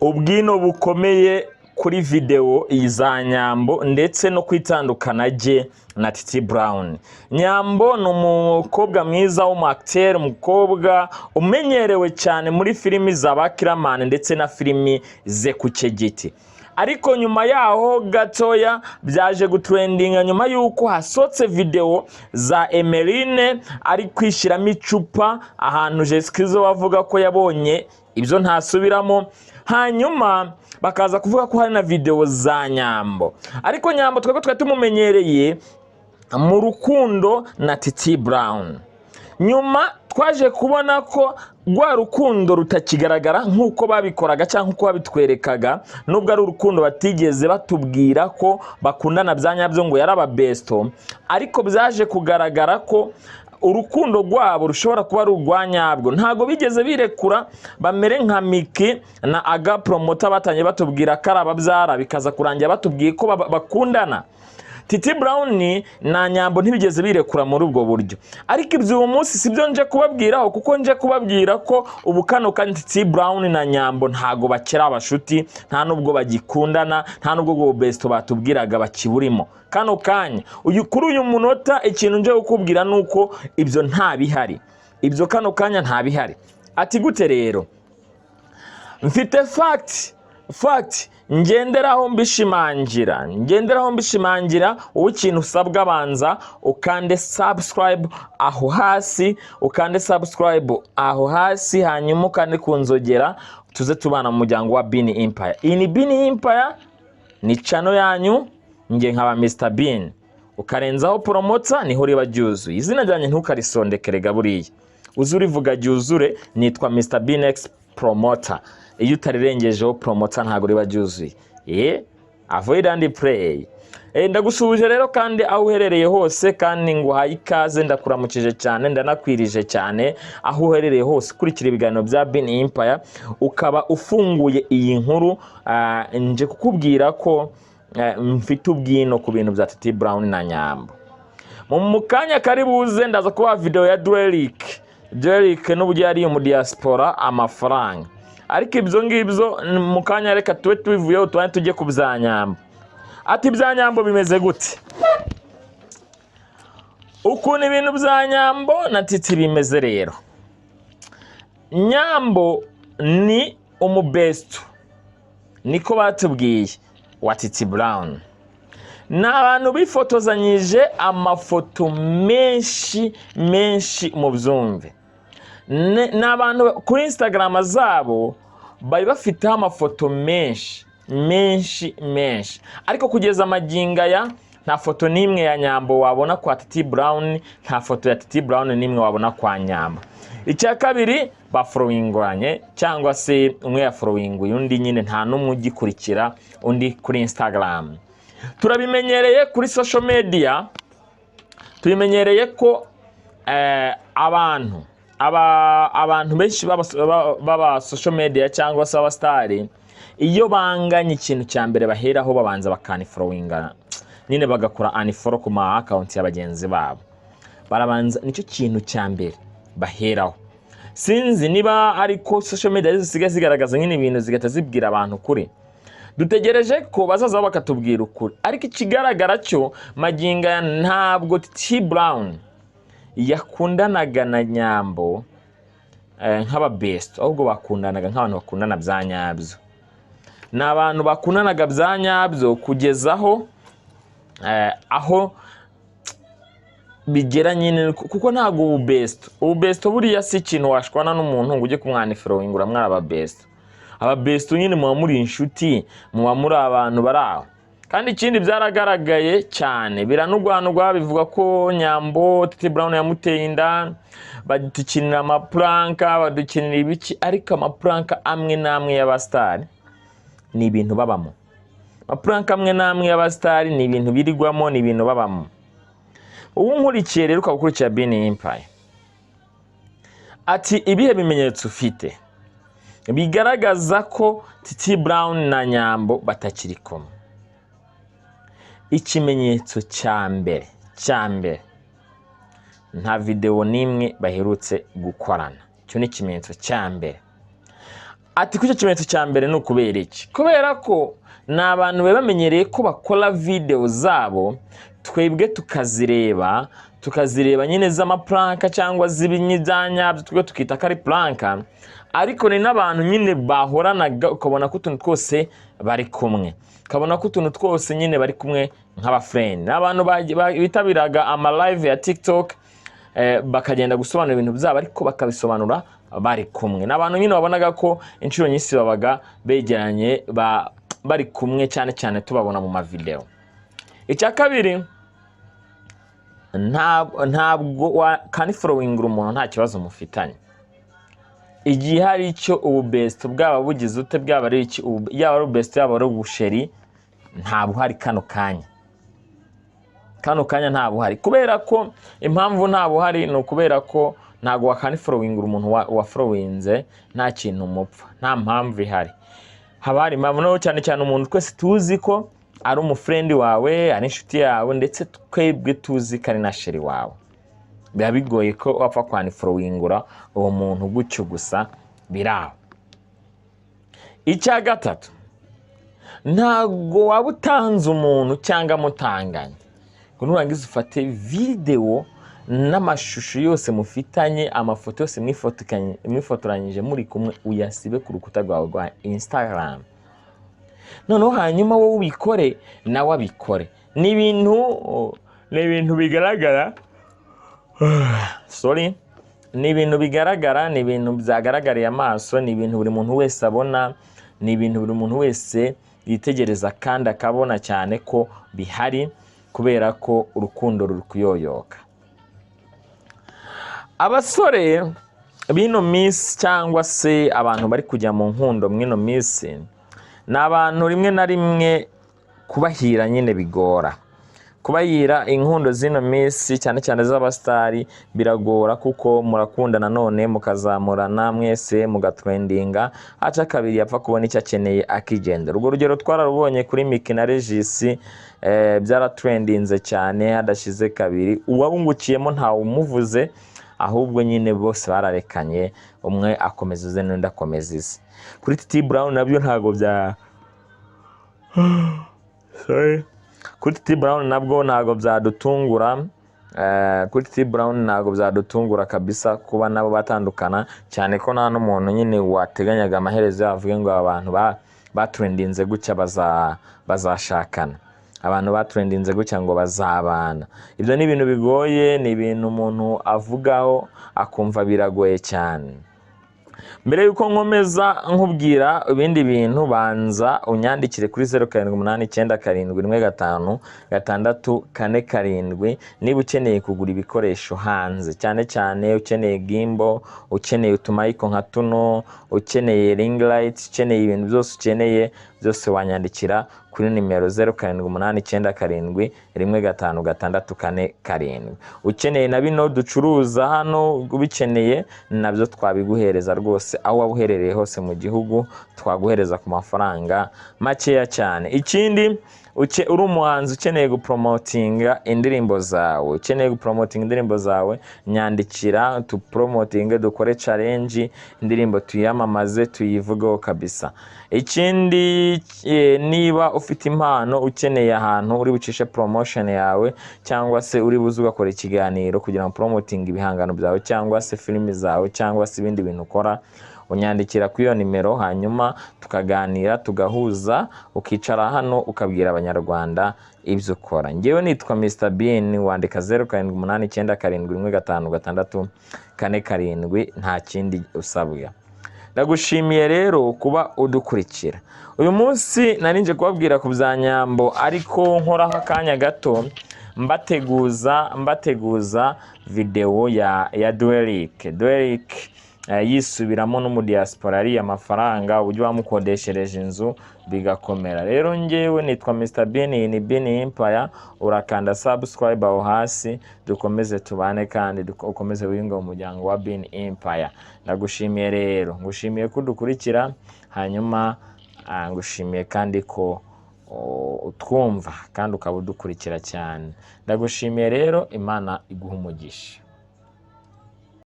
Ubwino bukomeye kuri videwo za Nyambo ndetse no kwitandukana rye na Titi Brown. Nyambo ni umukobwa mwiza w'umu acteur, umukobwa umenyerewe cyane muri filimi za ba Killaman ndetse na filimi ze ku Giti. Ariko nyuma yaho gatoya byaje gutrendinga nyuma y'uko hasohotse videwo za Emeline ari kwishyiramo icupa ahantu Jesikizo bavuga ko yabonye ibyo ntasubiramo, hanyuma bakaza kuvuga ko hari na videwo za Nyambo. Ariko Nyambo twebwe twari tumumenyereye mu rukundo na Titi Brown. Nyuma twaje kubona ko rwa rukundo rutakigaragara nk'uko babikoraga cyangwa nk'uko babitwerekaga, nubwo ari urukundo batigeze batubwira ko bakundana bya nyabyo ngo yari ababesto, ariko byaje kugaragara ko urukundo rwabo rushobora kuba ari urwa nyabwo. Ntabwo bigeze birekura bamere nka Miki na Aga Promota, batangiye batubwira ko ari ababyara, bikaza kurangira batubwiye ko bakundana. Titi Brown na Nyambo ntibigeze birekura muri ubwo buryo, ariko ibyo uyu munsi si byo nje kubabwiraho, kuko nje kubabwira ko ubu kano kanya Titi Brown na Nyambo ntago bakiri abashuti, nta nubwo bagikundana, nta nubwo ubwo besto batubwiraga bakiburimo kano kanya. Uyu kuri uyu munota ikintu nje kukubwira ni uko ibyo nta bihari, ibyo kano kanya nta bihari. Ati gute rero? Mfite fact ngenderaho mbishimangira, ngenderaho mbishimangira. Wowe ikintu usabwa, abanza ukande subscribe aho hasi, ukande subscribe aho hasi, hanyuma ukande ku nzogera, tuze tubana mu muryango wa Bini Empire. Iyi ni Bini Empire, ni channel yanyu, nge nkaba Mr Bean, ukarenzaho Promoter niho riba ryuzuye. Izina ryanjye ntukarisondekere ga, buriya uze urivuga ryuzure. Nitwa Mr Bean X Promoter. Iyo utarirengejeho Promoter ntabwo riba ryuzuye. Avoid and play. Ndagusuhuje rero kandi aho uherereye hose, kandi nguhaye ikaze, ndakuramukije cyane, ndanakwirije cyane aho uherereye hose ukurikira ibiganiro bya Bin Empire, ukaba ufunguye iyi nkuru. Nje kukubwira ko mfite ubwino ku bintu bya Titi Brown na Nyambo. Mu kanya kari buze ndaza kubaha video ya Drerick. Drerick n'uburyo yariye mu diaspora amafaranga, ariko ibyo ngibyo mu kanya, reka tube tubivuyeho, tubane tujye ku bya Nyambo. Ati ibya Nyambo bimeze gute? Ukuntu ibintu bya Nyambo na Titi bimeze rero, Nyambo ni umubesto, niko batubwiye, wa Titi Brown. Ni abantu bifotozanyije amafoto menshi menshi, mu byumve. Ni abantu kuri Instagram zabo bari bafiteho amafoto menshi menshi menshi, ariko kugeza amagingo aya nta foto n'imwe ya Nyambo wabona kwa Titi Brown, nta foto ya Titi Brown n'imwe wabona kwa Nyambo. Icya kabiri, bafollowinganye cyangwa se umwe yafollowinguye undi nyine, nta n'umwe ugikurikira undi kuri Instagram. Turabimenyereye kuri social media, tubimenyereye ko abantu benshi b'aba social media cyangwa se abasitari, iyo banganye ikintu cya mbere baheraho babanza bakanifollowingana nyine, bagakora unfollow ku ma account ya bagenzi babo. Barabanza, nicyo kintu cya mbere baheraho. Sinzi niba ariko social media arizo zisigaye zigaragaza nyine ibintu, zigahita zibwira abantu ukuri. Dutegereje ko bazaza bakatubwira ukuri, ariko ikigaragara cyo magingo aya ntabwo Titi Brown yakundanaga na Nyambo nk'ababesto, ahubwo bakundanaga nk'abantu bakundana bya nyabyo. Ni abantu bakundanaga bya nyabyo kugeza aho aho bigera nyine, kuko ntabwo ububesto buriya si ikintu washwana n'umuntu ngo ujye kumwunfollowinga uramwara. Ababesto nyine muba muri inshuti, muba muri abantu bari aho. Kandi ikindi, byaragaragaye cyane, biranugwanugwa, bivuga ko Nyambo Titi Brown yamuteye inda. Badukinira amaprank, badukinira ibiki, ariko amaprank amwe n'amwe y'abasitari ni ibintu babamo. Amaprank amwe n'amwe y'abasitari ni ibintu birigwamo, ni ibintu babamo. Ubu nkurikiye rero, ukaba ukurikira Bini Empire, ati ibihe bimenyetso ufite bigaragaza ko Titi Brown na Nyambo batakiri kumwe? Ikimenyetso cya mbere, nta videwo n'imwe baherutse gukorana. Icyo ni ikimenyetso cya mbere. Ati ko icyo kimenyetso cya mbere ni ukubera iki? Kubera ko ni abantu baba bamenyereye ko bakora videwo zabo, twebwe tukazireba nyine z'amaprank cyangwa z'ibinyabyo, twebwe tukita ko ari prank. Ariko ni n'abantu nyine bahoranaga, ukabona ko utuntu twose bari kumwe, ukabona ko utuntu twose nyine bari kumwe nk'abafriend. Ni abantu bitabiraga ama live ya TikTok, bakagenda gusobanura ibintu byabo, ariko bakabisobanura bari kumwe. Ni abantu nyine wabonaga ko inshuro nyinshi babaga begeranye, bari kumwe, cyane cyane tubabona mu mavideo. Icya kabiri, ntabwo wakanfollowinga umuntu nta kibazo mufitanye. Igihe hari icyo ububest bwaba bugize ute, bwaba ari iki, yaba ari ububest, yaba ari ubuchéri, ntabwo uhari kano kanya. Kano kanya ntabwo uhari. Kubera ko impamvu ntabwo uhari ni ukubera ko ntabwo wakanfollowinga umuntu wafollowinze nta kintu mupfa, nta mpamvu ihari. Haba hari impamvu. Noneho cyane cyane umuntu twese tuzi ko ari umufriend wawe, ari inshuti yawe, ndetse twebwe tuzi ko ari na chéri wawe, biba bigoye ko wapfa kwanfollowingura uwo muntu gutyo gusa biraho. Icya gatatu, ntabwo waba utanze umuntu cyangwa mutanganye ngo nurangiza ufate videwo n'amashusho yose mufitanye, amafoto yose mwifotoranyije muri kumwe, uyasibe ku rukuta rwawe rwa Instagram. Noneho hanyuma wowe ubikore, nawe abikore. Ni ibintu bigaragara, sorry, ni ibintu bigaragara, ni ibintu byagaragariye amaso, ni ibintu buri muntu wese abona, ni ibintu buri muntu wese yitegereza kandi akabona cyane ko bihari, kubera ko urukundo ruri kuyoyoka. Abasore b'ino minsi cyangwa se abantu bari kujya mu nkundo mw'ino minsi ni abantu rimwe na rimwe kubahira nyine bigora. Kubahira inkundo z'ino minsi, cyane cyane z'abasitari, biragora, kuko murakundana none mukazamurana mwese mugatrendinga, haca kabiri yapfa kubona icyo akeneye akigendera. Urwo rugero twararubonye kuri Miki na Regis, byaratrendinze cyane, hadashize kabiri uwabungukiyemo ntawe umuvuze, ahubwo nyine bose bararekanye, umwe akomeza uze n'undi akomeza ize. Kuri Titi Brown nabyo ntabwo bya, sorry, kuri Titi Brown nabwo ntabwo byadutungura. Kuri Titi Brown ntabwo byadutungura kabisa kuba nabo batandukana, cyane ko nta n'umuntu nyine wateganyaga amaherezo yavuge ngo aba bantu batrendinze gutya bazashakana, abantu batrendinze gutya ngo bazabana. Ibyo ni ibintu bigoye, ni ibintu umuntu avugaho akumva biragoye cyane. Mbere y'uko nkomeza nkubwira ibindi bintu, banza unyandikire kuri 0789715647 niba ukeneye kugura ibikoresho hanze, cyane cyane ukeneye gimbal, ukeneye utumic nka tuno, ukeneye ring light, ukeneye ibintu byose, ukeneye byose, wanyandikira kuri nimero 0789715647. Ukeneye na bino ducuruza hano, ubikeneye nabyo twabiguhereza rwose, aho waba uherereye hose mu gihugu twaguhereza ku mafaranga makeya cyane. Ikindi, uri umuhanzi ukeneye gupromotinga indirimbo zawe, ukeneye gupromotinga indirimbo zawe, nyandikira tupromotinge, dukore challenge, indirimbo tuyamamaze, tuyivugeho kabisa. Ikindi, niba ufite impano, ukeneye ahantu uri bucishe promotion yawe, cyangwa se uri buze ugakora ikiganiro kugira ngo promoting ibihangano byawe cyangwa se filimi zawe cyangwa se ibindi bintu ukora, unyandikira kuri iyo nimero, hanyuma tukaganira, tugahuza, ukicara hano ukabwira Abanyarwanda ibyo ukora. Ngewe nitwa Mr Bean. Wandika 0789715647, nta kindi usabwa. Ndagushimiye rero kuba udukurikira uyu munsi. Nari nje kubabwira ku bya Nyambo, ariko nkoraho akanya gato mbateguza videwo ya Derek. Derek yisubiramo n'umudiaspora ariye amafaranga, uburyo bamukodeshereje inzu bigakomera. Rero ngewe nitwa Mr Bean, iyi ni Bean Empire. Urakanda subscribe aho hasi, dukomeze tubane kandi ukomeze wiyunge mu muryango wa Bean Empire. Ndagushimiye rero, ngushimiye ko udukurikira, hanyuma ngushimiye kandi ko utwumva kandi ukaba udukurikira cyane. Ndagushimiye rero, Imana iguha umugisha.